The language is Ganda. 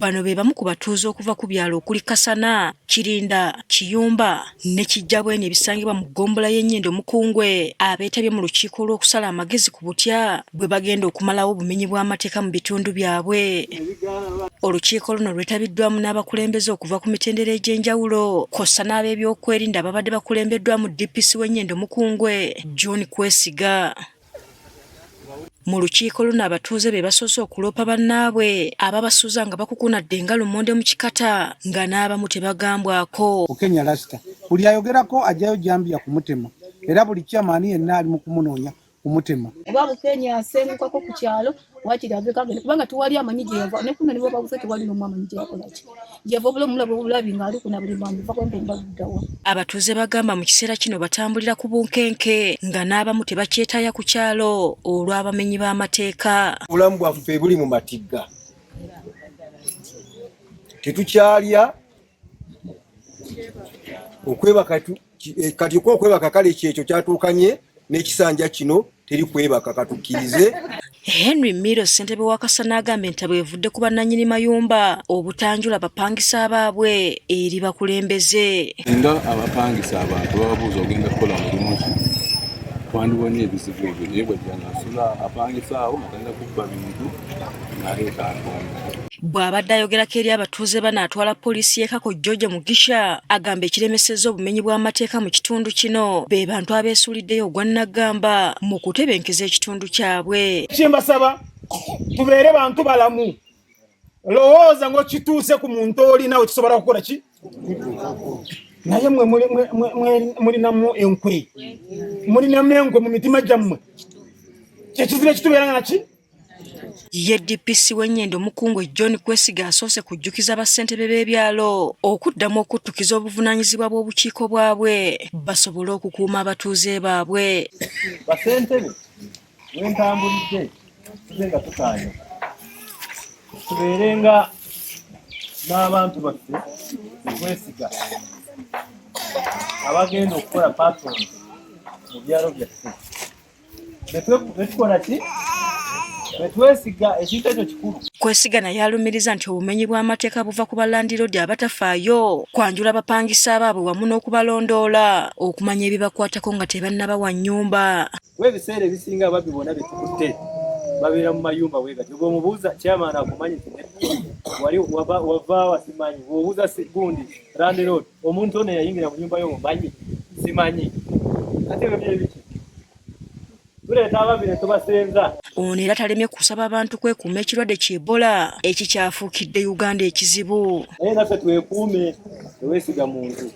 Bano be bamu ku batuuze okuva ku byalo okuli Kasana, Kirinda, Kiyumba ne Kijjabwemi ebisangibwa mu ggombolola y'e Nnyendo Mukungwe abeetabye mu lukiiko lw'okusala amagezi ku butya bwe bagenda okumalawo obumenyi bw'amateeka mu bitundu byabwe. Olukiiko luno lwetabiddwamu n'abakulembeze okuva ku mitendera egy'enjawulo kw'ossa n'ab'ebyokwerinda ababadde bakulembeddwamu DPC w'e Nnyendo Mukungwe, John Kwesiga. Mu lukiiko luno abatuuze be basoose okuloopa bannaabwe ababasuza nga bakukunadde nga lumonde mu kikata nga n'abamu tebagambwako. Bukenya Lasita buli ayogerako ajjayo jambiya kumutema era buli chairman yenna ali mu kumunoonya kumutema. Oba Bukenya asengukako ku kyalo wakiri aveko agende kubanga tewali amanyi gye yava ne kuno ne bwababuze tewali n'omu amanyi gye yakola ki gyeva obulamu mulaba obulabi ng'ali kuna buli mwandu va kwempe mbaluddawa. Abatuuze bagamba mu kiseera kino batambulira ku bunkenke nga n'abamu tebakyetaaya ku kyalo olw'abamenyi b'amateeka. Obulamu bwaffe buli mu matigga, tetukyalya okwebaka kati okwebaka kale kyekyo kyatuukanye n'ekisanja kino teri kwebaka katukkirize. Henry Miro ssentebe wa Kasana agamba entabwe evudde ku bannannyini mayumba obutanjula bapangisa baabwe eri bakulembeze. Singa abapangisa abantu bababuuza ogenda kukola mulimu ki twandiwonye ebizibu ebyo naye bwajja ng'asula apangisa awo nga talina kubba bintu ng'aleeta ntonda. Bw'abadde ayogerako eri abatuuze bano atwala poliisi y'e Kako George Mugisha agamba ekiremesezza obumenyi bw'amateeka mu kitundu kino be bantu abeesuuliddeyo ogwa nnaggamba mu kutebenkeza ekitundu kyabwe. Kyembasaba tubeere bantu balamu, lowooza ng'okituuse ku muntu olina okisobola kukola ki naye mwe mulinamu enkwe, mulinamu enkwe mu mitima gyammwe, kyekizibu ekitubeera nga naki. Ye DPC w'e Nnyendo Mukungwe John Kwesiga asoose kujjukiza bassentebe b'ebyalo okuddamu okuttukiza obuvunaanyizibwa bw'obukiiko bwabwe basobole okukuuma abatuuze baabwe. Bassentebe we ntambulidde tuze nga tukaanya tubeerenga n'abantu baffe bekwesiga abagenda okukola patrons mu byalo byaffe. Betukola ki? Betwesiga ekintu ekyo kikulu. Kwesiga naye alumiriza nti obumenyi bw'amateeka buva ku balandiroodi abatafaayo kwanjula bapangisa baabwe wamu n'okubalondoola okumanya ebibakwatako nga tebannabawa nnyumba. Kuba ebiseera ebisinga ababbi bonna be tukutte babeera mu mayumba bwe gatyo. Bw'omubuuza chairman akumanyi nti wali wavaawa simanyi. Bw'obuuza gundi landiroodi omuntu ono eyayingira mu nnyumba yo mumanyi simanyi. Kati ebyo bye biki? Tuleeta ababbi ne tubasenza. Ono era talemye kusaba abantu kwekuuma ekirwadde ki Ebola ekikyafuukidde Uganda ekizibu. Naye naffe twekuume, teweesiga muntu.